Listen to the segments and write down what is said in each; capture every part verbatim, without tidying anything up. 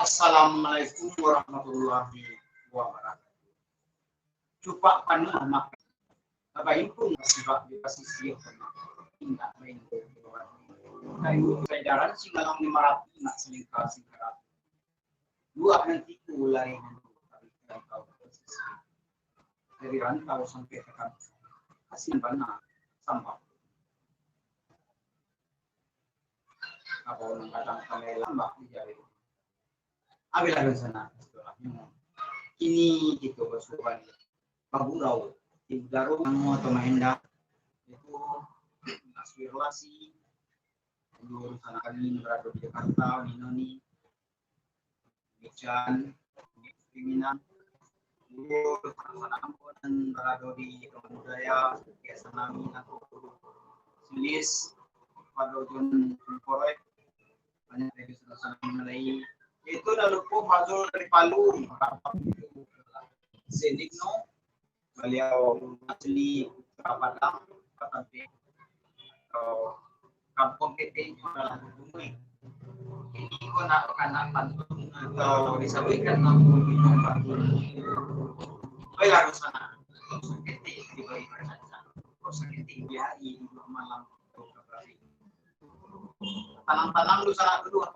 Assalamualaikum warahmatullahi wabarakatuh. Cupak panuah makan. Tabaimpun sibak di pasisia. Indak main. Kayu sajaran Singgalang di Marapi nak selingkar singkarak. Dua nan tiku lari dari rantau sampai ka kampung. Kasian bana sambah. Abau nan kadang pandai lambah di jari. Abilah dunsanak, istilahnya. Kini kito basuo baliak bagurau di udaro namo atau mahendak, itu Naswir Lasi, dunsanak kami nan barado di Jakarta, Minoni, Bican, di Minang, dunsanak ambo nan barado di Kampung Budaya, Biasan Nami, Nangko, Silis, pado Jon Korek, banyak lagi sanak-sanak nan lain. Itu dah lupo Fazul dari Palu. Sinik no, baliau asli Padang, Padang. Kalau Kampung Ketek itu adalah Bumi. Jadi, kau nak, nak pantun atau disampaikan mampu minum pantun. Baiklah, ke sana. Kampung Ketek diberi perasaan. Kampung Ketek di hari, di malam. Tanang-tanang dunsanak baduo.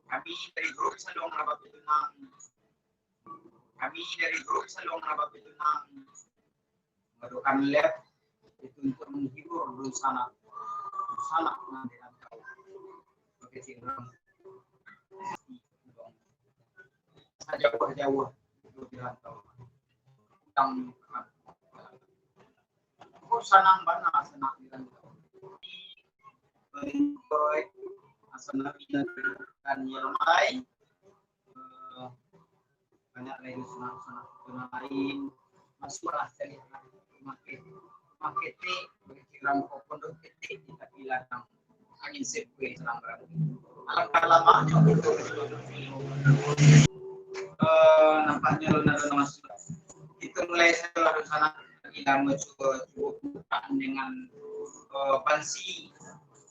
Kami dari grup Saluang Rabab Pitunang. Kami dari grup Saluang Rabab Pitunang. Madokan live itu untuk menghibur dunsanak. Dunsanak nan di rantau. Bagi si urang. Sajauah-jauah itu di rantau. Utang. Kok sanang bana sanak di rantau. Proyek asal nabi dan yang lain. Eh, banyak lagi sanak-sanak yang lain. Masuklah cari makai, makai ti, berkiram kok pondok ketik di tapi ladang. Angin sepoi salam berangin. Alangkah lamanya untuk, eh, nampaknya alun-alun masuk. Kita mulai saja lah sana. Lagi lama cuba, cuba buka dengan, eh, bansi.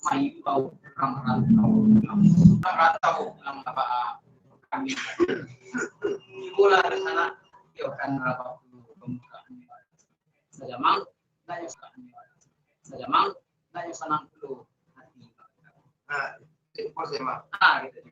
Mai bau urang rantau. Urang rantau pulang baba kami. Cubalah di sana. Dia akan rabak dulu pembukaan. Sajamang, nak yo sajamang, nak yo sanang pulo hati. Nah, itu proses, Mak. Ah, gitu.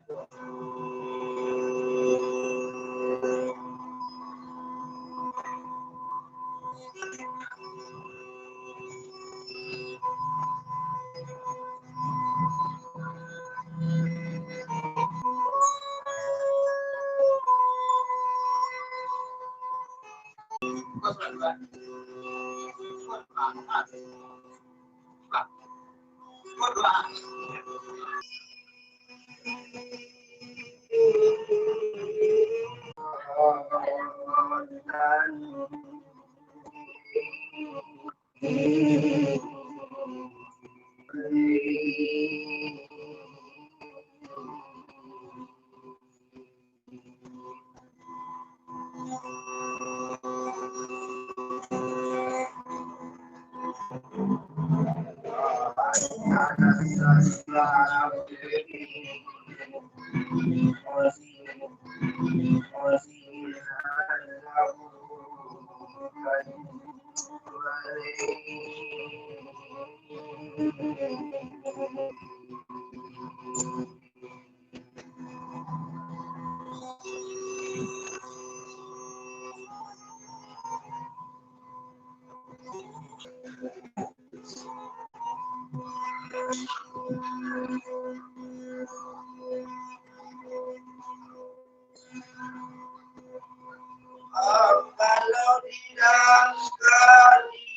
Kalau tidak sekali.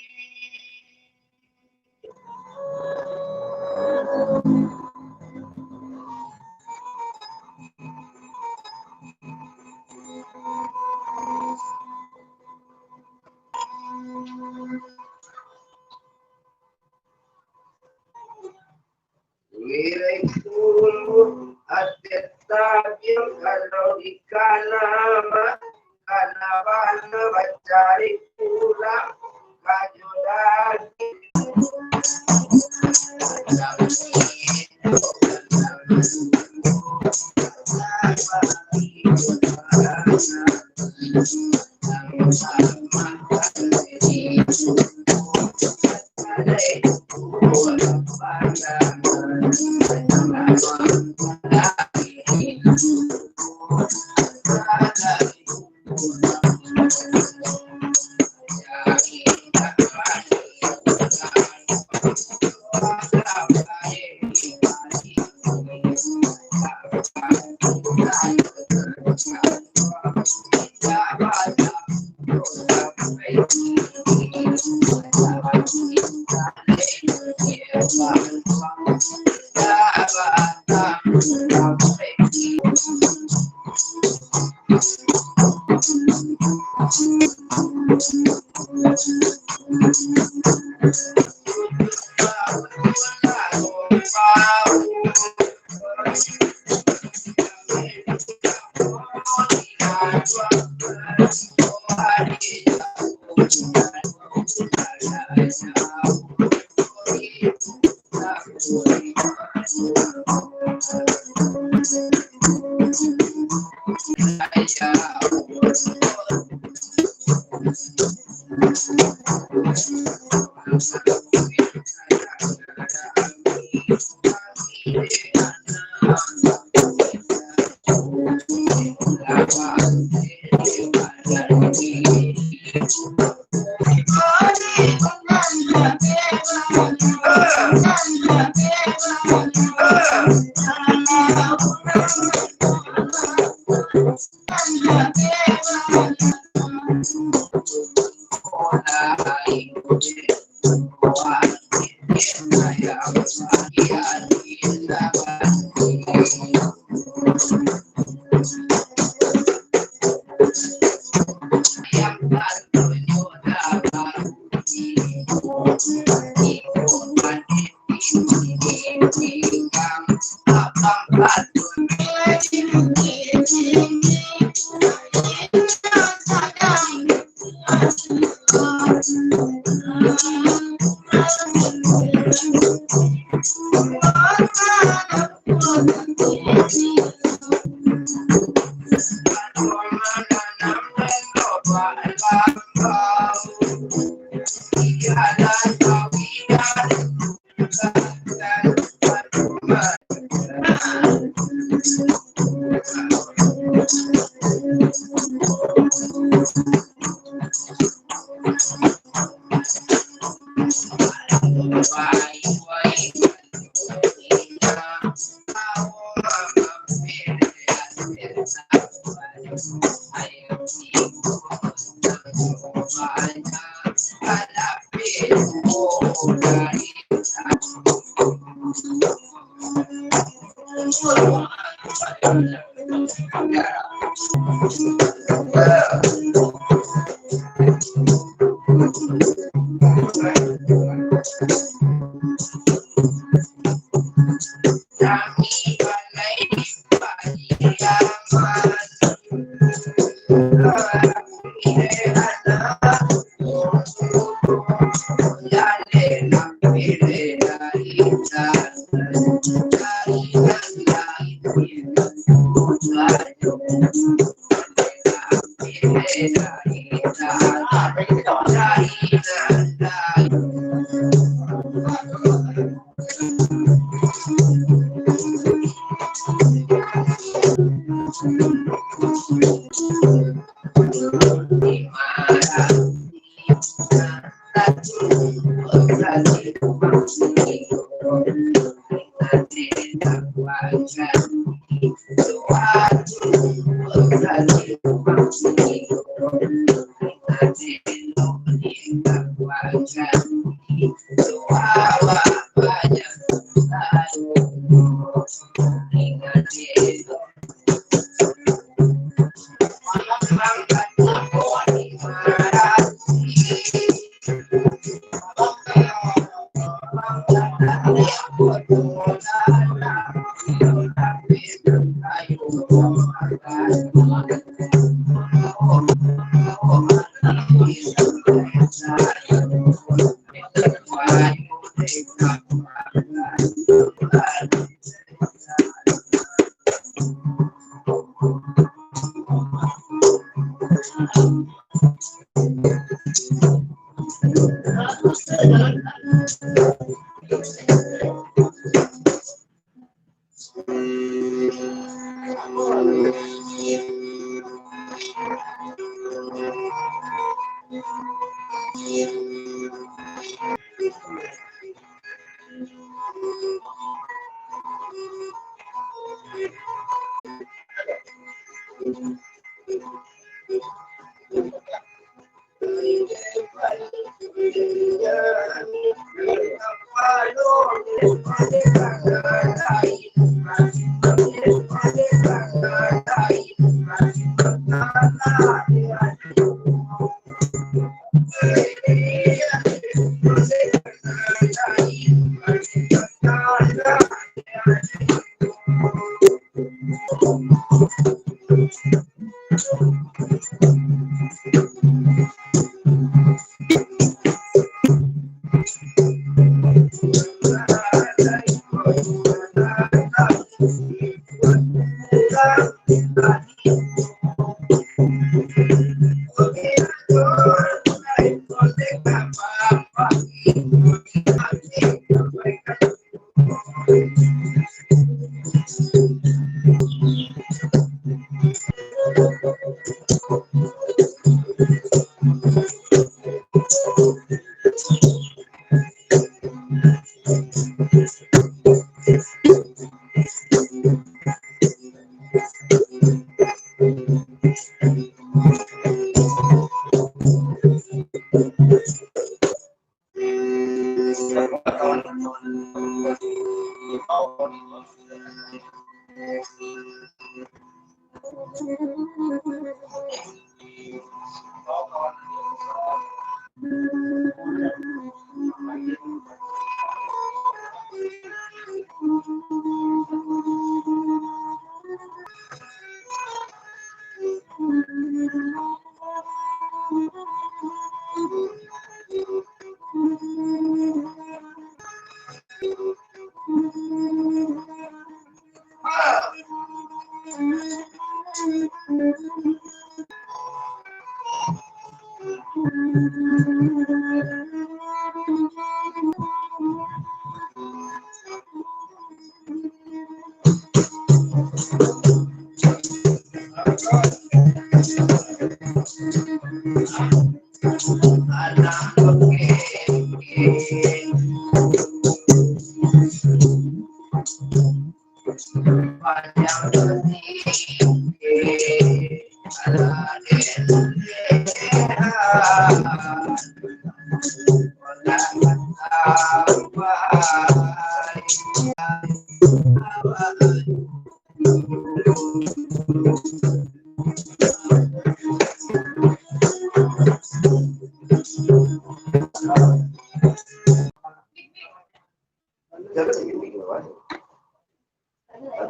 Wirai tumbuh ateh tabiang, kalau dikana mah, kana bana bacari pulang ka jurang.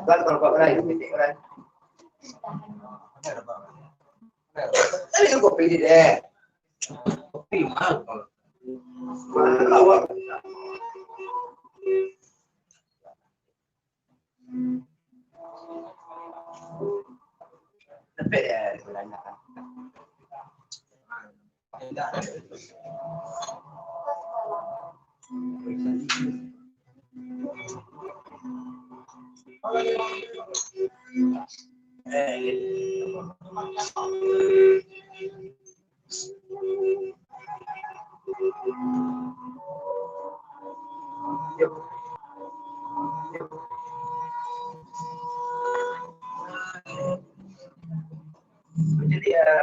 Kan kalau kau orang itu, mitik orang. Tadi tu kopi di deh. Kopi mahal. Mahal awak. Tapi ya, dibelanjakan. Jadi, eh,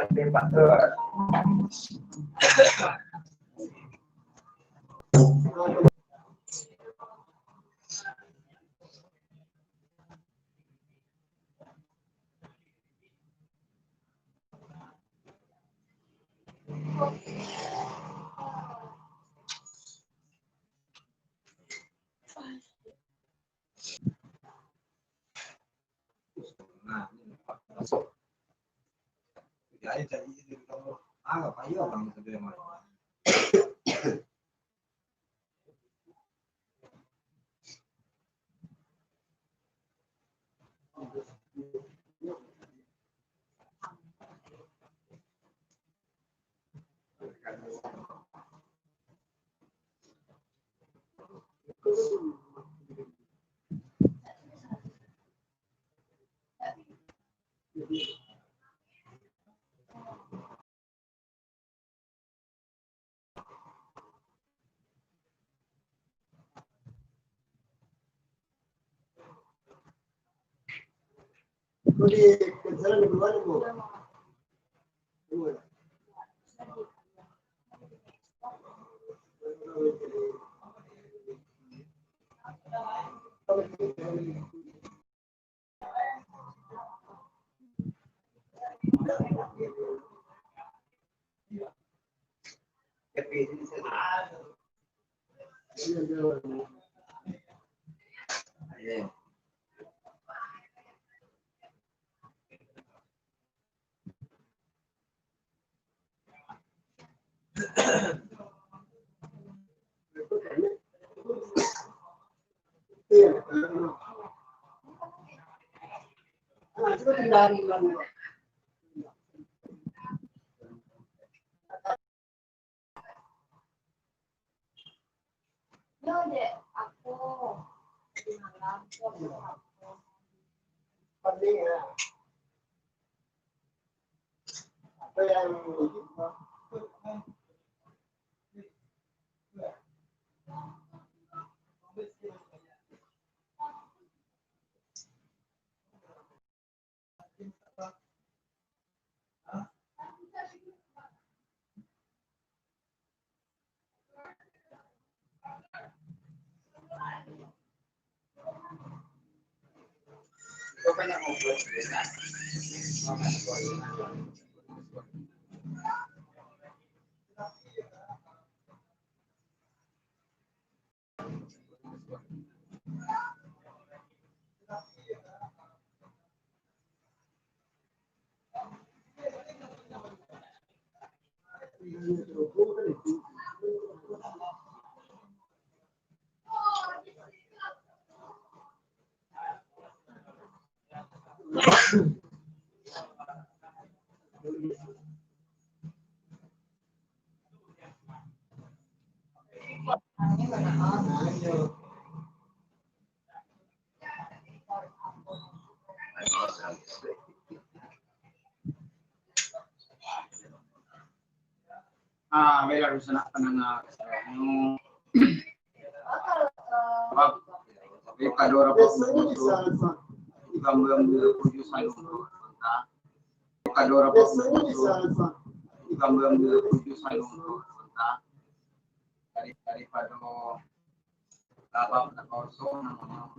Ah, baiklah, dunsanak pandanga kasadonyo. Baik, pado rapat putuih, ikam baambiak puji saluruh anggota. Baik, pado rapat putuih, ikam baambiak puji saluruh anggota. Dari, daripado Abang tak kosong namonyo.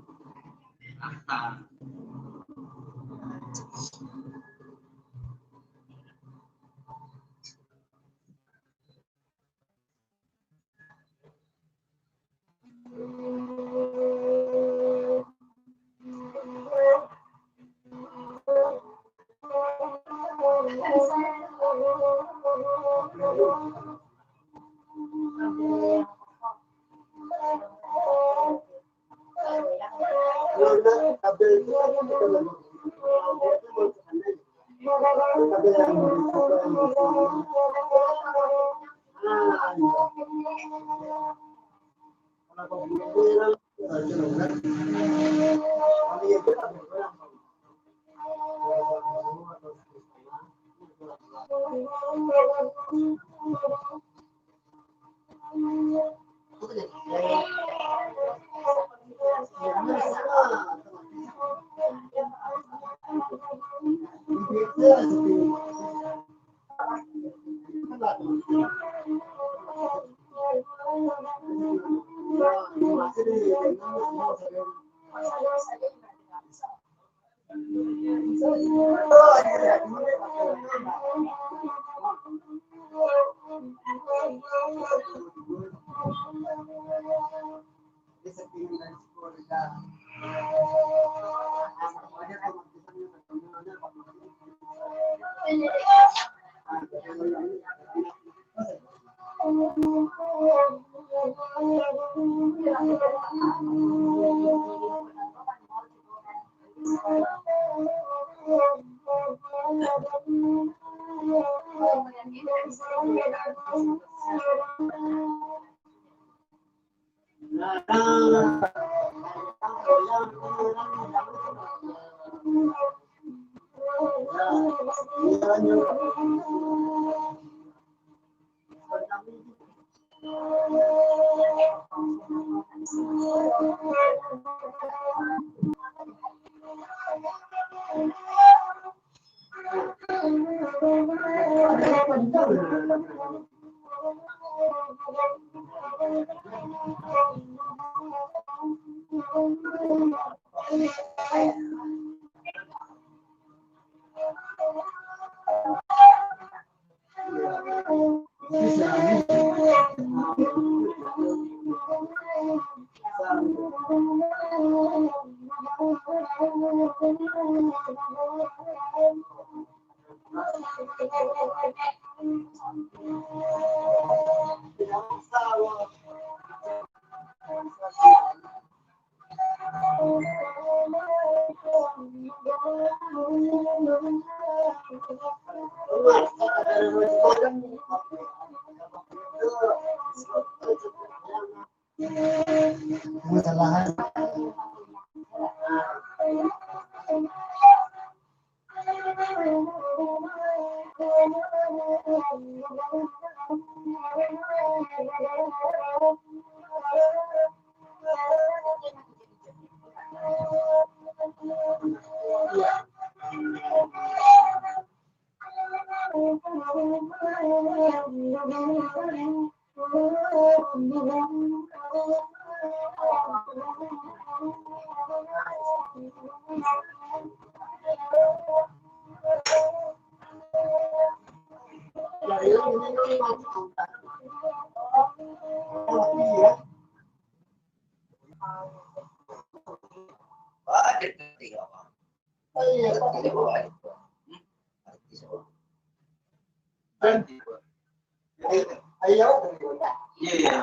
Iya, iya.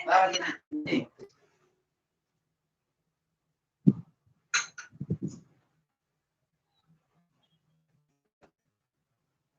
Nah, gini. Nih,